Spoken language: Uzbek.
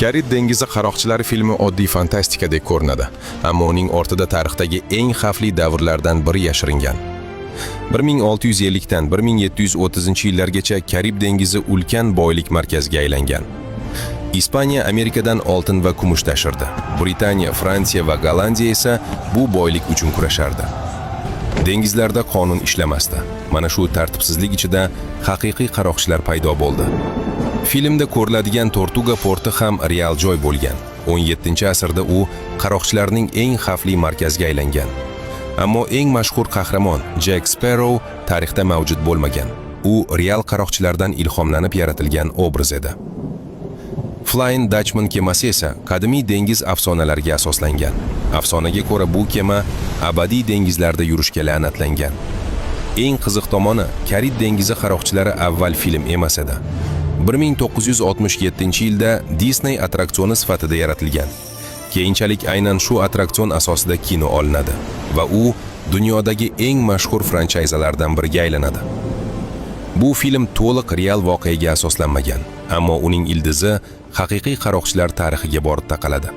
Karib dengizi qaroqchilari filmi oddiy fantastikadek ko'rinadi, ammo uning ortida tarixdagi eng xavfli davrlardan biri yashiringan. 1650 dan 1730-yillargacha Karib dengizi ulkan boylik markaziga aylangan. Ispaniya Amerikadan oltin va kumush tashirdi. Britaniya, Fransiya va Gollandiya esa bu boylik uchun kurashardi. Dengizlarda qonun ishlamasdi. Mana shu tartibsizlik ichida haqiqiy qaroqchilar paydo bo'ldi. Filmda ko'riladigan Tortuga porti ham real joy bo'lgan. 17-asrda u qaroqchilarning eng xavfli markaziga aylangan. Ammo eng mashhur qahramon Jack Sparrow tarixda mavjud bo'lmagan. U real qaroqchilardan ilhomlanib yaratilgan obraz edi. Flying Dutchman kemasi esa qadimiy dengiz afsonalariga asoslangan. Afsonaga ko'ra, bu kema abadiy dengizlarda yurishga la'natlangan. Eng qiziq tomoni, Karib dengizi qaroqchilari avval film emas edi. 1967-yilda Disney attraktsioni sifatida yaratilgan. Keyinchalik aynan shu attraksion asosida kino olinadi va u dunyodagi eng mashhur franchayzalardan biriga aylanadi. Bu film to'liq real voqeaga asoslanmagan, ammo uning ildizi haqiqiy qaroqchilar tarixiga borib taqaladi.